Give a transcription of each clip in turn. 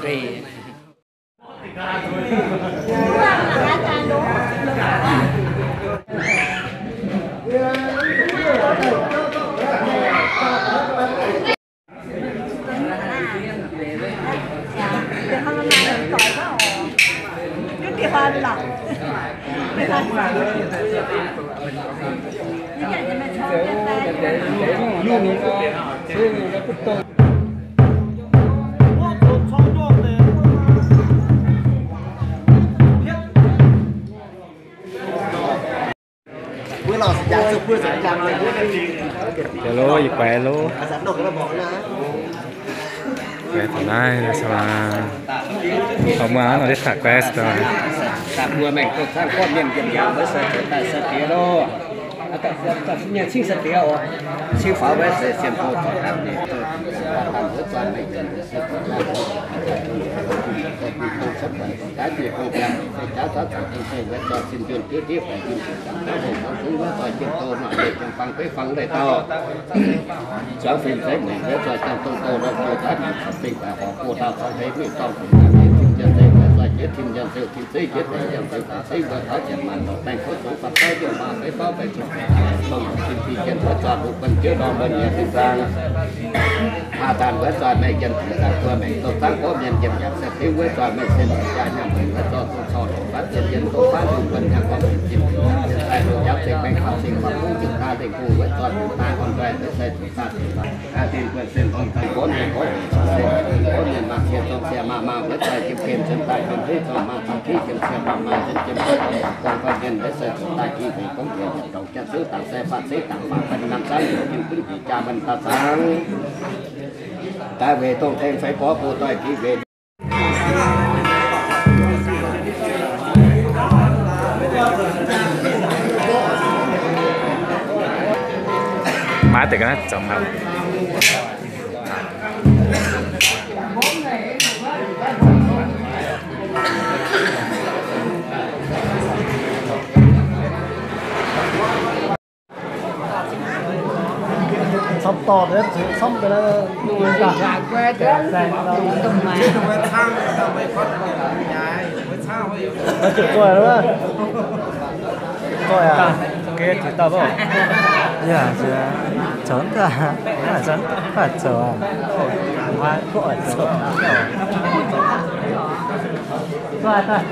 Yie lo, yie guaix lo. Guaix taux naaiv, guaix taux naaiv, guaix taux naaiv. Mbuo mengh doh zaangv gorngv mienh yiem yangh wuov se zoux daaih sai diex loh. Mienh cingv sai diex oc. Cingv faaux wuov se sien houh zoux daaih mienh. Aa daan wuov zoih mengh yiem tin zaangc, aa daan wuov zoih mengh yiem tin zaangc, mbuo mengh doh zaangv gorngv mienh yiem yangh se diuv wuov zoih mengh sin jaa nyaanh mengh wuov zoih duqv cau longc fatv zien yiem doqv fatv lungh wuov nyaanh gorngv mengh jin mengh yiem sai lungh yaac zengc mengh faatv zingh faatv bungv zingh daaih lengh bungh wuov zoih mengh daaih orn nzuih wuov sai zuqc daaih zengc faatv aa dinh buonv sin orn daaih gorngv mienh gorngv se gorngv mienh maah cie zong cie maah maah wuov zoih jiem gen zunc daaih jiem heiv zong maah zong kiv jiem cie maah maah zunc jiem gorngv gorngv mienh wuov sai zuqc daaih jiem heiv gorngv jiem yietc dongh jaa ziouv dangc sai faatv ziouv dangc faatv benx namh zaangv jiem gunv jiex jaa mengh daaih zaangv. Daaih weic dongh tengx feix gorx bun doix jiex weic. Maiv deix ga'naaiv zoux maiv. Camv dorh deix zuqc camv deix, zoih aqv. Zoih aqv. Yaac zoux daaih, zoux aqv.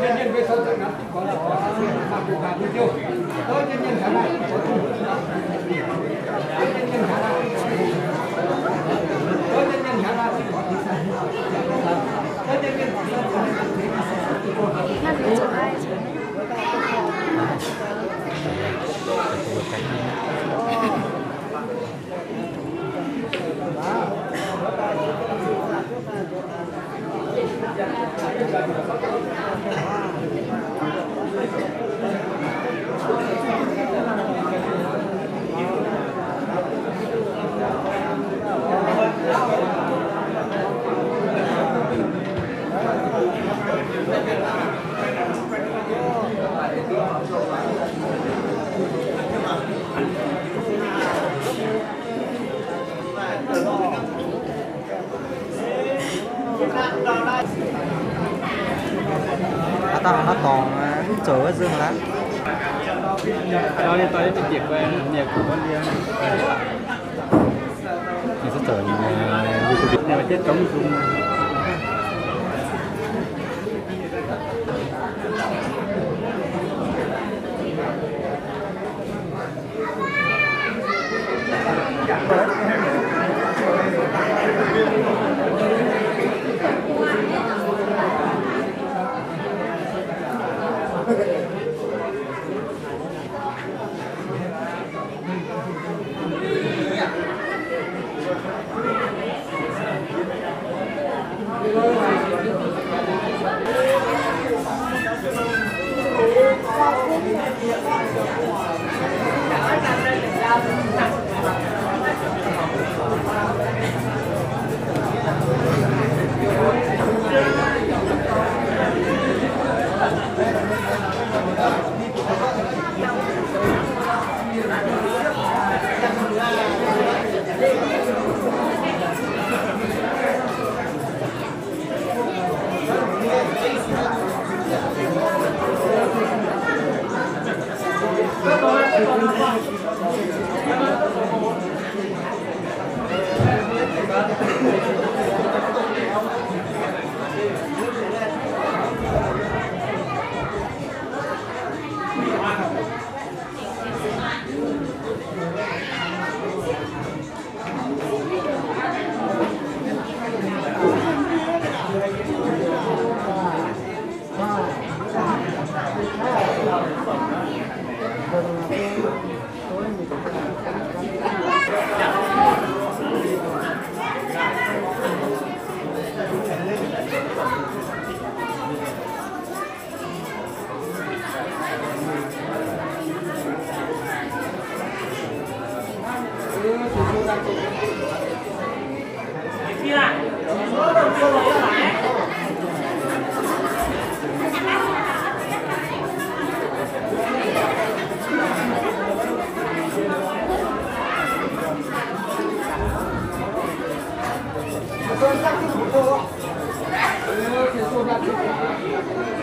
Aav dauh hnangv dorngc, mv zoux wuov nzunc laav.